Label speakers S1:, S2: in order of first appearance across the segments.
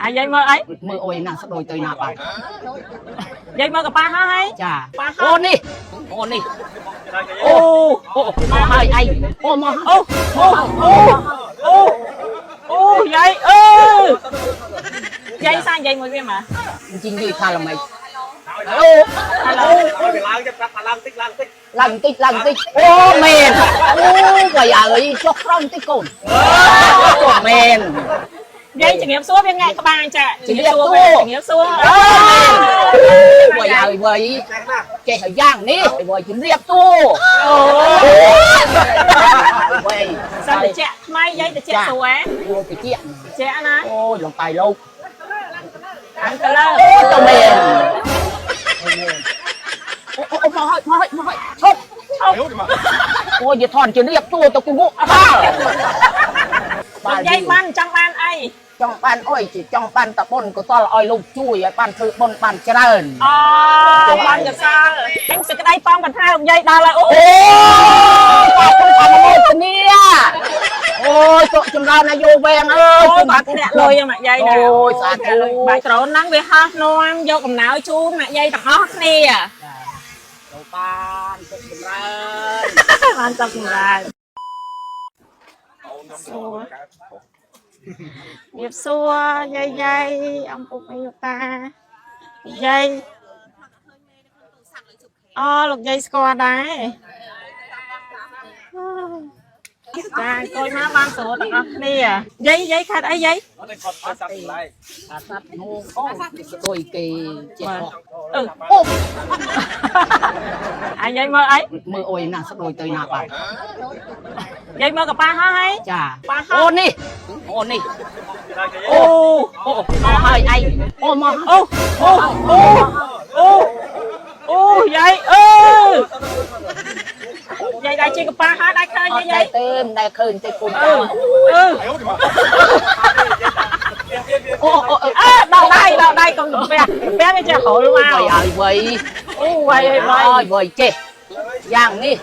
S1: អាយាយមើលអី
S2: មើលអុយណាស្ដូចទៅណាបាត់
S1: យាយមើលកប៉ាល់ហើយ
S2: ចា
S1: ប៉ាហ៎
S2: អូនេះអូនេះអូអូមកហើយឯងអូមក
S1: អូអូអូអូអូយាយអឺយាយសាយាយមួយវាមក
S2: ជីងយីថាល្មិចអូ
S1: ហៅឡូ
S3: ឡើងទៅប្រាប់ថាឡើងតិចឡើងតិច
S2: ឡើងតិចឡើងតិចអូមែនអូវ៉ៃអើយចុះក្រោមតិចកូនអូមែន
S1: យាយជំរាបសួរវាងាក់ក្បាលចា
S2: ជំរាបសួរ
S1: ជំរាបសួរ
S2: អូមែនវ៉ៃអើយវ៉ៃ
S3: ចេះណា
S2: ចេះឲ្យយ៉ាងនេះវ៉ៃជំរាបសួរ
S1: អូ
S2: វ៉ៃ
S1: សិនតិចថ្មីយាយតិចសួរ
S2: អូតិច
S1: តិចណា
S2: អូយលងតៃលោក
S1: អង្គទៅលើ
S2: អូទៅមែនអូអូមកហើយមកហើយមកហើយឈប់
S1: ឈប់
S2: អូយថនជំរាបសួរទៅគូងក់បាល
S1: យាយបានចង់បានអី
S2: ចង់បានអុយជាចង់បានតបុនកុសលឲ្យលោកជួយឲ្យបានធ្វើបុណ្យបានច្រើន
S1: អូបានកសលអញសេចក្តីប៉ងបន្ថែមយាយដល់ហើយអូ
S2: អូបាទគុំអនុមោទនាអូយសុខចម្រើនអាយុវែងអើយ
S1: អូយបាទធ្លាក់លុយម៉ាក់យាយណា
S2: អូយសាធុ
S1: បាទដ្រូនហ្នឹងវាហោះនាំយកកំណោយជូនម៉ាក់យាយទាំងអស់គ្នា
S2: ទៅបានសុខចម្រើន
S1: បានសុខចម្រើនសួររៀបសួរយាយយាយអំពុកអីលោកតាយាយអូលោកយាយស្គាល់ដែរចាអង្គុយមកបានសួរទាំងអស់គ្នាយាយយាយខាត់អីយាយ
S3: អត់ទេគាត់អត់សាប់កន្លែង
S2: អាសត្វនោះអូស្ទួយគេចេះអស់
S1: អឺ
S2: អូ
S1: អាយាយមើលអី
S2: មើលអុយណាស្ដូចទៅណាបាត់
S1: យាយមើលកប៉ាល់ហើយ
S2: ចា
S1: ប៉ាហ៎
S2: អូនេះអូនេះអូអូមកហើយឯងអូមក
S1: អូអូអូអូអូយាយអឺយាយដែរជិះកប៉ាល់ហើយដែរឃើញ
S2: អត់
S1: យាយ
S2: ដែរទេមិនដែលឃើញទេកូន
S1: អឺអឺ
S2: អូអូ
S1: អើដល់ដៃដល់ដៃកុំកាពះកាពះវាចេះហូរមក
S2: វៃហើយវៃ
S1: អូវៃហើយវៃ
S2: ហើយវៃចេះយ៉ាងនេះ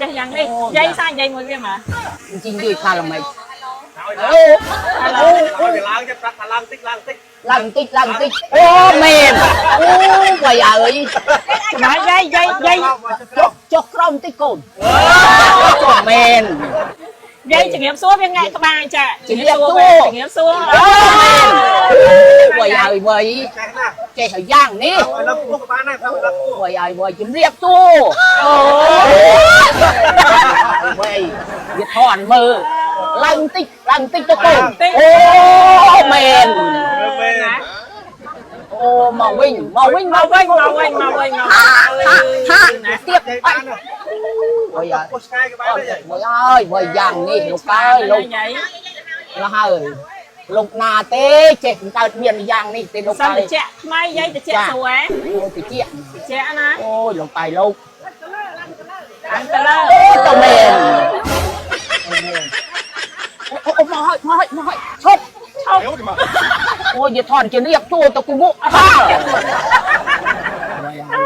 S1: ចេះយ៉ាងនេះយាយសាយាយមួយវាមក
S2: ជីងយីថាល្មិចអូ
S1: អូ
S3: អូឡើងទៅប្រាប់ថាឡើងតិចឡើងតិច
S2: ឡើងតិចឡើងតិចអូមែនអូវៃអើយ
S1: ចំណាយយាយយាយយាយ
S2: ចុះចុះក្រោមតិចកូនអូមែន
S1: យាយជំរាបសួរវាងាក់ក្បាលចា
S2: ជំរាបសួរ
S1: ជំរាបសួរ
S2: អូមែនវៃហើយវៃ
S3: ចេះណា
S2: ចេះឲ្យយ៉ាងនេះ
S3: ឲ្យឡើងពោះក៏បានដែរប្រាប់ឡើងពោះ
S2: វៃហើយវៃជំរាបសួរ
S1: អូ
S2: វៃវាថនមើលឡើងតិចឡើងតិចទៅកូនអូមែន
S3: មែនណា
S2: អូមកវិញមកវិញមកវិញ
S1: មកវិញមកវិញមក
S2: ហា
S1: វិញ
S2: ហា
S1: ណា
S2: ទៀត
S3: យាយ
S2: បា
S3: បាន
S2: ច់វៃហើយ
S3: ពោះឆ្ងាយក៏បានដែរ
S2: វៃហើយវៃយ៉ាងនេះលោកអើយលោក
S1: យាយ
S2: លោកហើយលោកណាទេចេះកើតមានយ៉ាងនេះទេលោក
S1: សិន
S2: អើយ
S1: តិចថ្មីយាយតិចសួរ
S2: អូតិច
S1: តិចណា
S2: អូយលោកតៃលោក
S1: អង្គទៅលើ
S2: អូទៅមែនអូអូមកហើយមកហើយមកហើយឈប់
S1: ឈប់
S2: អូយថនជារៀបសួរទៅគូងក់បាល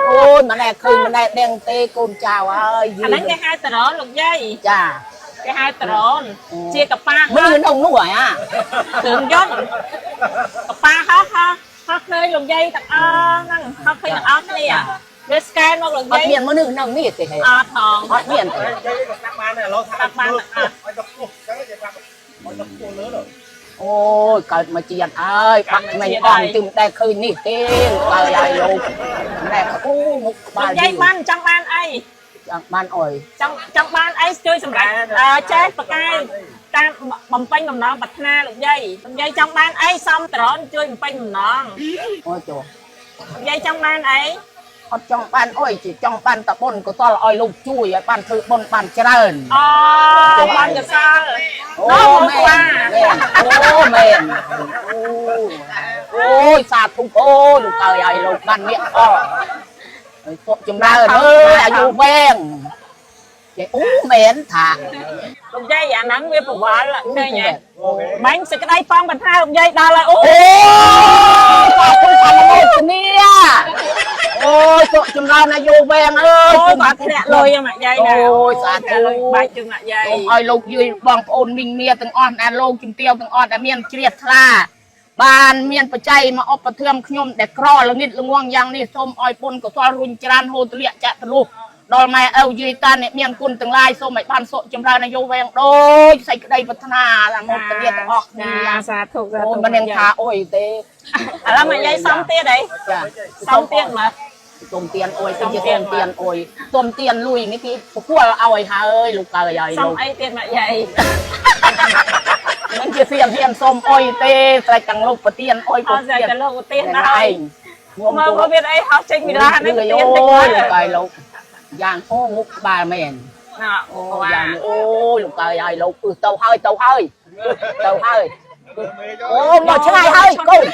S2: អូយម្នាក់ឃើញម្នាក់ដឹងទេកូនចៅហើយ
S1: អាហ្នឹងគេហៅដ្រូនលោកយាយ
S2: ចា
S1: គេហៅដ្រូនជាកប៉ាល់ហោះ
S2: មើលក្នុងនោះហើយអា
S1: គ្រឿងយន្តកប៉ាល់ហោះហោះហោះឃើញលោកយាយទាំងអស់ហ្នឹងហោះឃើញទាំងអស់គ្នាវាស្កែនមកលោក
S2: អត់
S1: យាយ
S2: មានមនុស្សក្នុងនេះទេហេ
S1: អត់ហង
S2: អត់មានទេ
S3: យាយក៏ស្ដាប់បានដែរឥឡូវថាឲ្យទៅពោះចឹងយាយប្រាប់ឲ្យទៅពោះលើទៅ
S2: អូយកើតមកជាតិអើយបាក់មិនអន់ទិមិនដែលឃើញនេះទេបើហើយលោកម្នាក់អូមុខក្បាល
S1: លោកយាយបានចង់បានអី
S2: ចង់បានអុយ
S1: ចង់បានអីជួយសម្រាប់អឺចេះបកែតាមបំពេញបំណងប្រាថ្នាលោកយាយលោកយាយចង់បានអីសំដ្រូនជួយបំពេញបំណង
S2: អូចុះ
S1: លោកយាយចង់បានអី
S2: អត់ចង់បានអុយជាចង់បានតបុណ្យកុសលឲ្យលោកជួយឲ្យបានធ្វើបុណ្យបានច្រើន
S1: អូបានកសល
S2: អូមែនអូមែនអូយសាធុអូលោកអើយឲ្យលោកបានមៀកអស់ហើយសុខចម្រើនអើយអាយុវែងចេះអូមែនថា
S1: លោកយាយអាហ្នឹងវាប្រវល់ឃើញហ៎បាញ់សេចក្តីប៉ងបន្ថែលោកយាយដល់ហើយអូ
S2: អូសាធុអនុមោទនាអូយសុខចម្រើនអាយុវែងអើយ
S1: អូយបាទធ្លាក់លុយម៉ាក់យាយណា
S2: អូយសាធុ
S1: បាច់ជើងម៉ាក់យាយ
S2: សូមឲ្យលោកយាយបងប្អូនមីងមាទាំងអស់ដែលលោកជំទាវទាំងអស់ដែលមានជ្រះថ្លា បានមានបច្ច័យមកឧបត្ថម្ភខ្ញុំដែលក្រល្ងិតល្ងងយ៉ាងនេះសូមឲ្យបុណ្យកុសលរុញច្រានហូរទលាក់ចាក់ទលុះដល់ម៉ែឪយាយតាអ្នកមានគុណទាំងឡាយសូមឲ្យបានសុខចម្រើនអាយុវែងដូចសេចក្តីប្រាថ្នាតាមមកទលាទាំងអស់គ្នា
S1: ចាសាធុសាធុ
S2: អូមិននឹងថាអុយទេ
S1: ឥឡូវមកយាយសុំទៀតអី
S2: ចា
S1: សុំទៀតមើល
S2: សុំទៀនអុយទៅជាសុំទៀនអុយសុំទៀនលុយនេះគេប្រគល់ឲ្យហើយលោកកើយឲ្យ
S1: សុំ
S2: លោក
S1: អីទៀតមកយាយ
S2: មិនជាសៀមហ៊ានសុំអុយទេស្រេចទាំងលោកប្រទៀនអុយ
S1: អត់
S2: ប្រទៀន
S1: តែលោកឧទានហើយ
S2: ឯង
S1: មើលមើលមានអីហោះចេញពីឡាននេះ
S2: អូ
S1: ទៀនតិចមើ
S2: យ
S1: ល
S2: លោកកើយលោកយ៉ាងអូមុខក្បាលមែន
S1: ណ៎
S2: អូ
S1: អូ
S2: យ៉ាងនេះអូយលោកកើយឲ្យលោកពឹសទៅហើយទៅហើយទៅហើយអូមកឆ្ងាយហើយកូន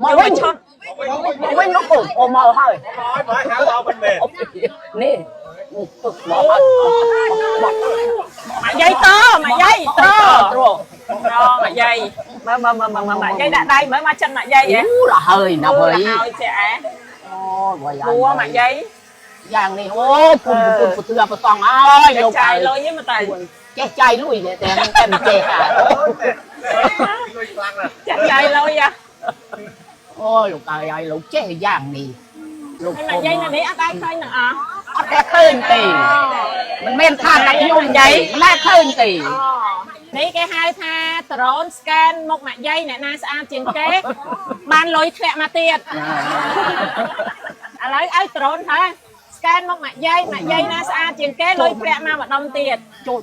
S2: មកវិញ
S1: ឈប់
S2: មកវិញមកកូនអូមកហើយ
S3: មកហៅមកវិញមែន
S2: នេះពឹសមកហើយ
S1: មកយាយតមកយាយត្រ
S2: ត្រ
S1: ត្រមកយាយមើលមើលមើលមើលមកយាយដាក់ដៃមើលមកចិនមកយាយហ៎
S2: អូរហើយណាស់ហើយ
S1: ហើយចេះអែ
S2: អូយ
S1: គួមកយាយ
S2: យ៉ាងនេះអូគុណគុណពុទ្ធាប្រសងហើយលោក
S1: ចាយលុយមកតែ
S2: ចេះចាយលុយតែតែមិនចេះហា
S3: លុយខ្លាំងណាស់
S1: ចេះចាយលុយហ៎
S2: អូយលោកអើយឲ្យលោកចេះយ៉ាងនេះលោក
S1: ហើយមកយាយនៅនេះអត់ដែរឃើញទាំងអស់
S2: អត់តែឃើញទេមិនមែនថាតែខ្ញុំនិយាយមិនតែឃើញទេ
S1: នេះគេហៅថាដ្រូន scan មុខមកយាយអ្នកណាស្អាតជាងគេបានលុយធ្លាក់មកទៀតឥឡូវឲ្យដ្រូនថា scan មុខមកយាយមកយាយណាស្អាតជាងគេលុយធ្លាក់មកម្ដុំទៀត
S2: ចូល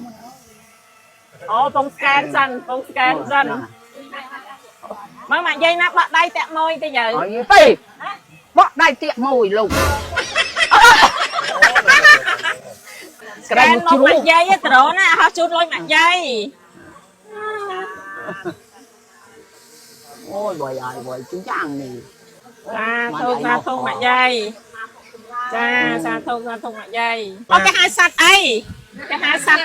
S1: អូពង scan សិនពង scan សិនមកមកយាយណាបាក់ដៃតាក់មួយតិចទៅ
S2: អីទេបក់ដៃទៀកមួយលោក
S1: ស្កែនមុខមកយាយដ្រូនណាហោះជូនលុយមកយាយ
S2: អូយបើយបើជិះយ៉ាងនេះ
S1: សាធុសាធុមកយាយចាសាធុសាធុមកយាយអូគេហៅសត្វអីគេហៅសត្វ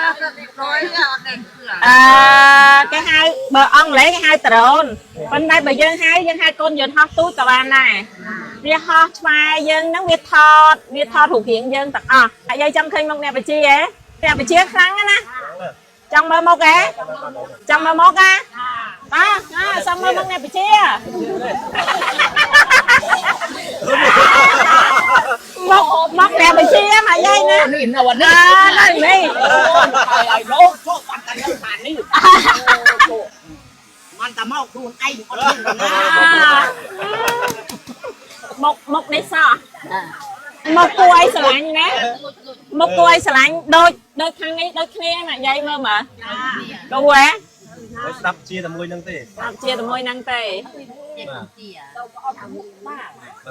S1: អឺគេហៅបើអង់គ្លេសគេហៅដ្រូនប៉ុន្តែបើយើងហៅយើងហៅកូនយន្តហោះទូចក៏បានដែរវាហោះឆ្វែយើងហ្នឹងវាថតវាថតរូបរាងយើងទាំងអស់ហើយយាយចង់ឃើញមុខអ្នកបជាហ៎អ្នកបជាខ្លាំងណាស់ណាចង់មើលមុខហ៎ចង់មើលមុខហ៎បាទណាចង់មើលមុខអ្នកបជា មកមកអ្នកបជាមកយាយណា
S2: នេះនៅអានេះ
S1: អើនេះ
S2: អូយឲ្យលោកជក់បានតែនៅខាងនេះมันតែមកខ្លួនឯងអត់មានណា
S1: មកមកនេះសោះមកគួរឲ្យស្រឡាញ់ណាមកគួរឲ្យស្រឡាញ់ដូចដូចខាងនេះដូចគ្នាមកយាយមើលមើលគួរហ៎
S3: ហើយស្ដាប់ជាតែមួយហ្នឹងទេ
S1: ស្ដាប់ជាមួយហ្នឹងទេ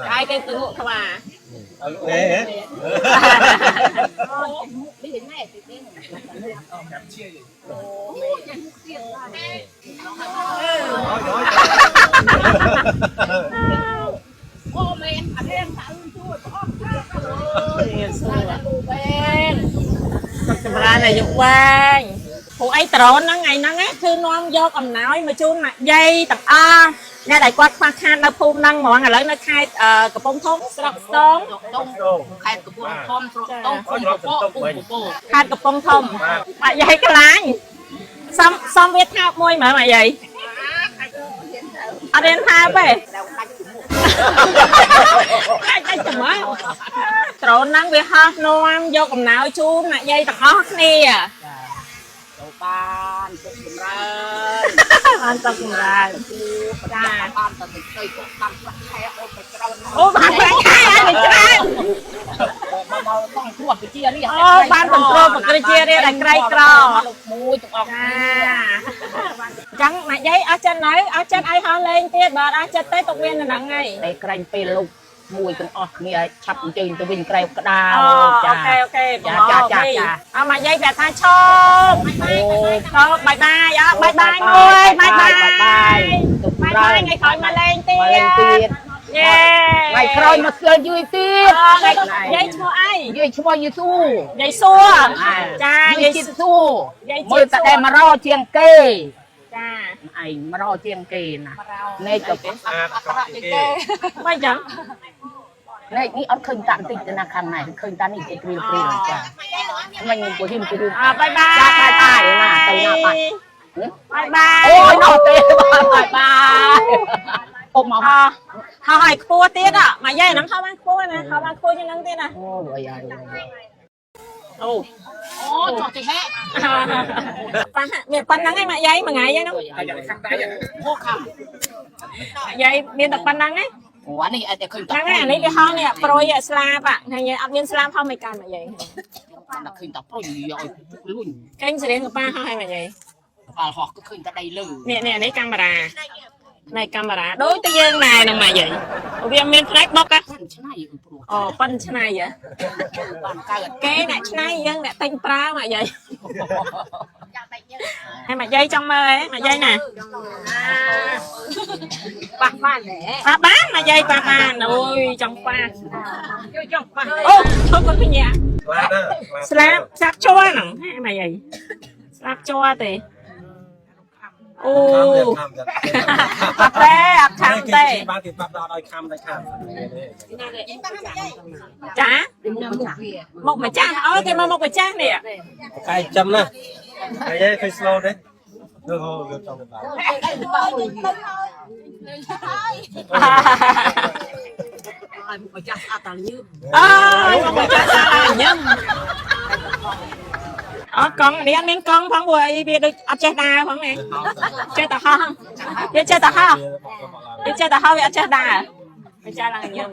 S1: ហើយគេទៅងក់ក្បាល
S3: អត់ទេហ៎
S2: អូមែនអារៀងថាអឺជួយបងអូយលោកមែន
S1: ចម្រើនអាយុវែងព្រោះអីដ្រូនហ្នឹងថ្ងៃហ្នឹងណាគឺនាំយកអំណោយមកជូនមកយាយទាំងអស់អ្នកដែលគាត់ខ្វះខាតនៅភូមិហ្នឹងហ្មងឥឡូវនៅខេត្តកំពង់ធំស្រុកស្ទង
S2: តុងខេត្តកំពង់ធំស្រុកតុងឃុំពពកភូមិពពក
S1: ខេត្តកំពង់ធំមកយាយខ្លាញ់សំសំវាថោកមួយមើលមកយាយអត់រៀនថើបទេដាច់ដាច់ច្មោះដ្រូនហ្នឹងវាហោះនាំយកអំណោយជូនមកយាយទាំងអស់គ្នា
S2: ទៅបានសុខចម្រើន
S1: បានសុខចម្រើន
S2: ចាបានតែទៅទៅបានប្រាក់ខែអូនទៅច្រើន
S1: អូបានប្រាក់ខែឲ្យវាច្រើន
S2: មកមកតង់គ្រោះវិជានេះ
S1: អូបានសង្គ្រោះប្រជារាស្ត្រដែលក្រីក្រ
S2: លោកមួយទាំងអស់
S1: ចាអញ្ចឹងមកយាយអស់ចិត្តនៅអស់ចិត្តឲ្យហោះលេងទៀតបើអត់អស់ចិត្តទេទុកវានៅហ្នឹងហើយ
S2: តែក្រាញ់ពេលលោកមួយទាំងអស់គ្នាឆាប់អញ្ជើញទៅវិញក្រែវក្តារ
S1: អូ
S2: ចា
S1: OK OK
S2: ចាចាចាចា
S1: អរមកយាយប្រាប់ថាឈប់ឈប់ bye bye អ bye bye មួយ bye bye
S2: bye bye
S1: bye bye ថ្ងៃក្រោយមកលេងទៀត
S2: មកលេងទៀត
S1: យេ
S2: ថ្ងៃក្រោយមកស្គាល់យូរទៀត
S1: អូថ្ងៃយាយឈ្មោះអី
S2: យាយឈ្មោះយេស៊ូ
S1: យាយសួរចា
S2: យា
S1: យាយ
S2: យជាតិសួរ
S1: យាយជាតិ
S2: មើលតែ
S1: សួរ
S2: តែមករកជាងគេ
S1: ចា
S2: ឯងមករកជាងគេណានេះក៏
S3: ស្អាតកក់ជាងគេ
S1: មិនចឹង
S2: នេះនេះអត់ឃើញតាបន្តិចទៅណាខាងណែឃើញតានេះជាព្រាលព្រាលចាមិញពូហ៊ីមពីរឿង
S1: អ bye bye
S2: ចា bye bye ណាទៅណាបាត់
S1: bye បាយបាយ
S2: អូយនោះទេបាយបាយអុំមក
S1: អហោះឲ្យខ្ពស់ទៀតអម៉ាយាយហ្នឹងហោះបានខ្ពស់ណាហោះបានខ្ពស់ជាងហ្នឹងទៀតណា
S2: អូយអាយ
S1: អូ
S2: អូចុះទីហែ
S1: ប៉ះមានប៉ុណ្្នឹងឯងម៉ាយាយមួយថ្ងៃហ្នឹង
S2: ហូខំ
S1: ម៉ាយាយមានតែប៉ុណ្្នឹងឯង
S2: អូអានេះអត់តែឃើញ
S1: ហ្នឹងហើយអានេះគេហោះនេះប្រុយស្លាបហ្នឹងយាយអត់មានស្លាបហោះមិនកាន់ម៉ាយាយ
S2: តែឃើញតែប្រុយឲ្យលួញ
S1: កេងសេរៀងកប៉ាហោះឲ្យម៉ាយាយ
S2: បាល់ហោះគឺឃើញតែដីលើ
S1: នេះនេះនេះកាមេរ៉ានេះកាមេរ៉ាដូចតែយើងដែរហ្នឹងម៉ាយាយវាមានផ្នែកបុក
S2: ប៉ិនឆ្នៃព្រោះ
S1: អូប៉ិនឆ្នៃហ៎
S2: បានកើត
S1: គេអ្នកឆ្នៃយើងអ្នកទិញប្រើម៉ាយាយហើយម៉ាយាយចង់មើលហ៎ម៉ាយាយណា
S2: ប៉ះបានដែរ
S1: ប៉ះបានម៉ាយាយប៉ះបានអូយចង់ប៉ះចង់ប៉ះអូឈប់គាត់ញ៉ា
S3: ស្លាប់
S1: ស្លាប់ស្លាប់ជ័រហ្នឹងហ៎ម៉ាយាយស្លាប់ជ័រទេអូ
S3: ខំ
S1: អត់ទេអត់ខំទេ
S3: បានគេប្រាប់ដល់ឲ្យខំតែខំ
S1: ចាមុខម្ចាស់អូគេមកមុខម្ចាស់នេះ
S3: កែចាំណាហើយឃើញ slow ទេលើហូលើចង់ទៅបាន
S1: អើយមុខម្ចាស់ស្អាតញឹមអត់កង់នេះអត់មានកង់ផងព្រោះអីវាដូចអត់ចេះដើរផងនេះចេះតែហោះវាចេះតែហោះវាចេះតែហោះវាអត់ចេះដើរវាចេះឡើងញឹម